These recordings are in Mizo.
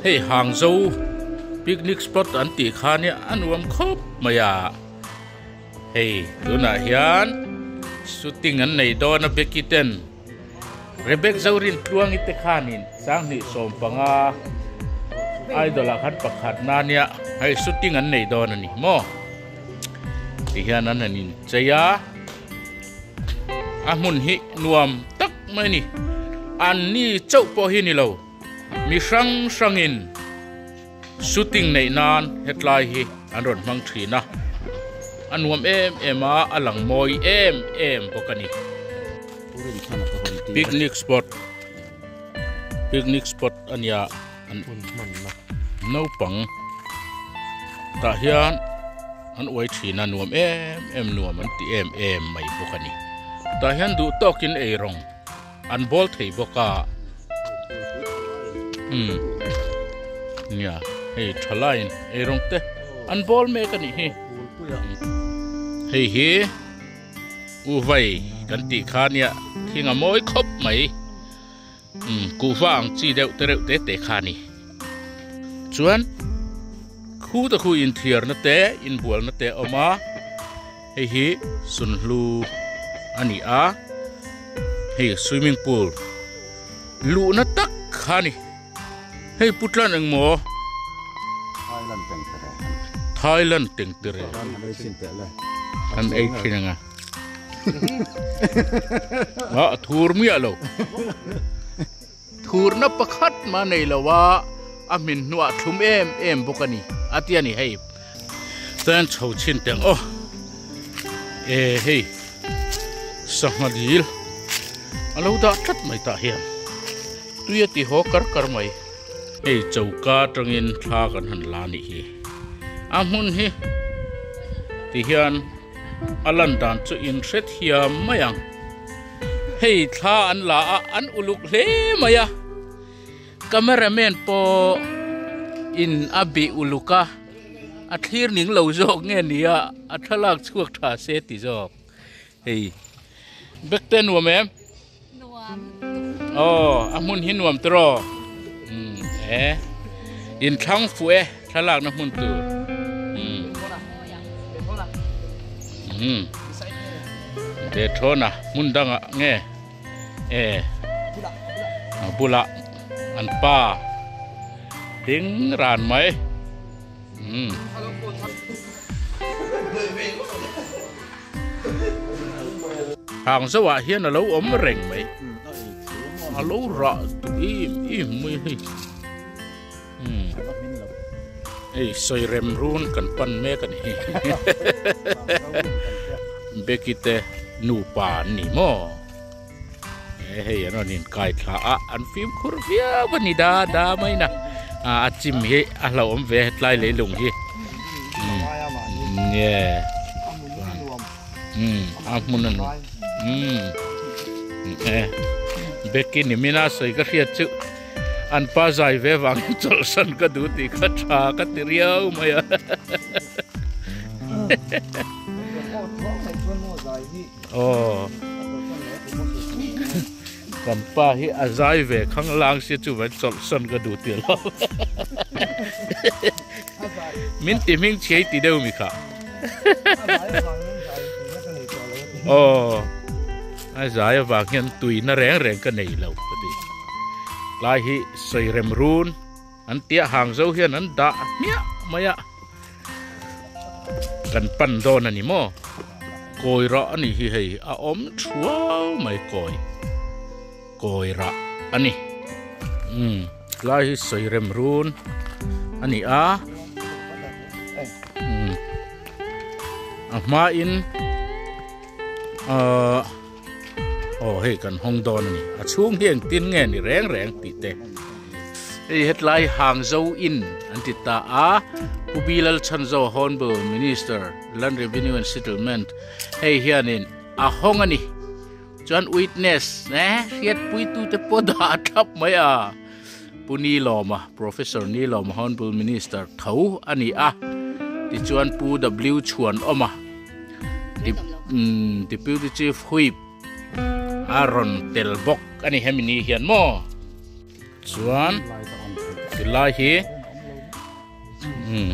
Hei Hangzhou picnic spot an tih kha nia a nuam khawp mai a. Hei tunah hian shooting an nei dawn a Becky ten Rebek Zorin Tluangi te khanin 2015 idol ah khan pakhat na nia hei shooting an nei dawn a ni maw tihian an han inchei a a hmun hi nuam tak mai a ni an ni chauh pawh hi ni lo mi hrang hrangin. Shooting neih nan hetlai hi an rawn hmang thin a, a nuam em em a, a lang mawi em em bawk a ni. Picnic spot Picnic spot a nia an naupang tah hian an uai thin a nuam em em nuam an ti em em mai bawk a ni. Tah hian duh tawkin eirawng. An bawl thei bawk a umm nia hei tha laiin eirawng te an bawl mek a nih hi hei hi u vai kan tih kha nia thing a mawi khawp mai umm kuhva ang chi deuh te reuh te te kha a ni chuan khu te khu inthiarna te inbualna te a awm a. Hei hi sunhlu a ni a, hei swimming pool luhna tak kha a ni. Hei putlan engmaw? Thailand tengtere. Thailand tengtere. An ei thin anga. A thur miah lo. Thurna pakhat mah nei lo a, a hmin hnuah thlum em em bawk a ni, a ti a ni hei. Chuan chho chhin teh ang aw. E hei sangha dil a lo dah tlat mai tah hian tui a ti haw kar kar mai. Hei choka atangin thla kan han la a nih hi. A hmun hi ti hian a lan dan chu inhrethiam mai ang. Hei thla an la a an uluk hle mai a cameraman pawh in a bih uluk a a thlir ning lo zawk nge nia a thlalak chhuak tha se ti zawk hei bag te nuam em nuam aw a hmun hi nuam tiraw umm e inthlang fuh e thlalak na hmun tur umm umm. Dethawna hmun dangah nge e a bulah an pa ding ran mai umm. Hang zoah hian a lo awm reng mai a lo rah duh im im mai hei. Umm hei sawi rem run kan pan mek a ni hi Becky te nupa an ni maw e hei an rawn inkai thla a an fimkhur viau a ni da da mai na a chim hi a hlauhawm ve hetlai leilung hi umm nge umm a hmun a nuam umm e Becky nimina sawi ka hriat chu. An pa zai ve vangin chawlhsan ka duh tih kha tha ka ti riau mai a. Aw. Kan pa hi a zai ve khang lang sia chu vai chawlhsan ka duh tih lo. Min ti hming chhiai ti deuh mi kha. Aw. A zai avang hian tuina reng reng ka nei lo ka ti. Tlai hi sawi rem run an tia hang zo hian an dah hmiah mai a. Kan pan dawn a ni maw? Kawi rah a ni hi hei a awm thuau mai kawi. Kawi rah a ni. Umm tlai hi sawi rem run a ni a. Umm a hmain. Ahh aw hei kan hawng dawn a ni a chhung hi engtin nge ni reng reng tih te hei hetlai Hangzhou Inn an ti ta a Pu Bilal Chhanzo Honourable Minister Land Revenue and Settlement hei hianin a hawng a ni chuan witness eh hriatpuitu te pawh dah a thlap mai a Pu Nilawma Professor Nilawma Honourable Minister tho a ni a tichuan Pu W Chhuanawma. Deputy Chief Whip a rawn tel bawk a ni hemi ni hian maw chuan Tilai hi umm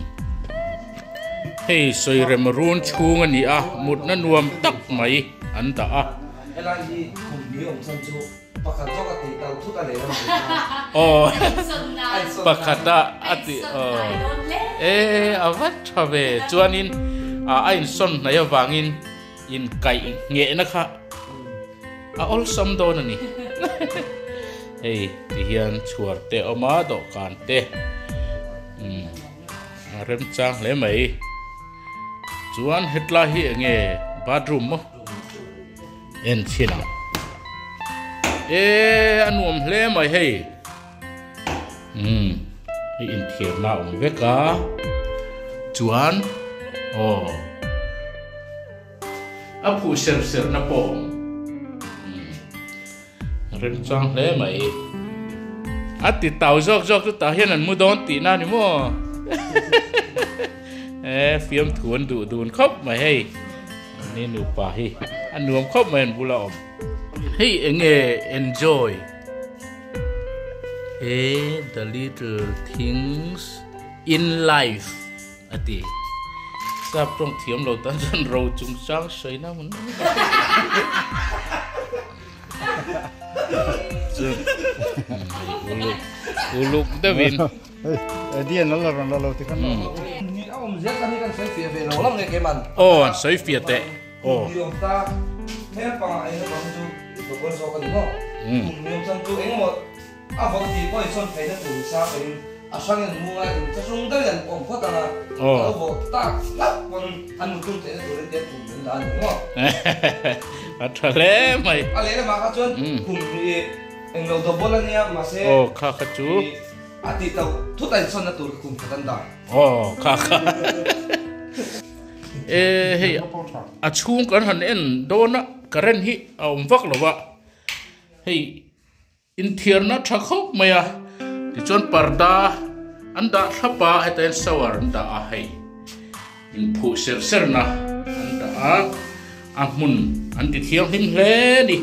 hei sawirem run chhung a ni a mutna nuam tak mai an dah a. Helai hi khum ni awm chhan chu pakhat zawk a tih tau thut a leh lam thei ta. Aw pakhat a a tih aw e a va tha ve chuanin a insawn hnaih avangin inkaih nghehna kha a awlsam dawn a ni. Hei ti hian chhuar te a awm a dawhkan te umm a remchang hle mai chuan hetlai hi eng nge bathroom maw en chhin ang e a nuam hle mai hei umm hei inthiarna a awm vek a chuan aw. A phuh ser ser na pawh awm remchang hle mai. A ti tau zawk zawk chu tah hian an mu dawn tih na ni maw? E fiamthu an duh dun khawp mai hei. Ni nupa hi a nuam khawp mai an bula awm. Hei enge enjoy e the little things in life. A ti. Sap tawng thiam lo tan chuan ro chungchang sawi na hmun chu uluk uluk deuhin. Eddie an la rawn la lo ti khan. Ni a awm zel kan hi kan sawi fiah ve lo lam nge keimah. Aw an sawi fiah teh. Aw. Kum ni awm ta hmel pangah eng emaw chu i tawkawl zawk a ni maw? Kum ni awm chan chu engemaw A vawk tih pawh insawn theihna tur in sang in a hrang in munga in thlahrung deuhin an awm phawt ang a, a lo vawh tak hlauh pawn an mutum theihna turin te kum min la a ni maw? A tha hle mai. A lehlamah kha chuan kum hi englo double a nia mahse Aw kha kha chu a tih tauh thut a insawnna tur kum khat an dah. Aw kha kha e hei a chhung kan han en dawn a current hi a awm vak lo a hei. Inthiarna tha khawp mai a, tichuan parda an dah thlap a, hetah hian shower an dah a hei inphuh ser serna an dah a, a hmun an ti thianghlim hle a ni.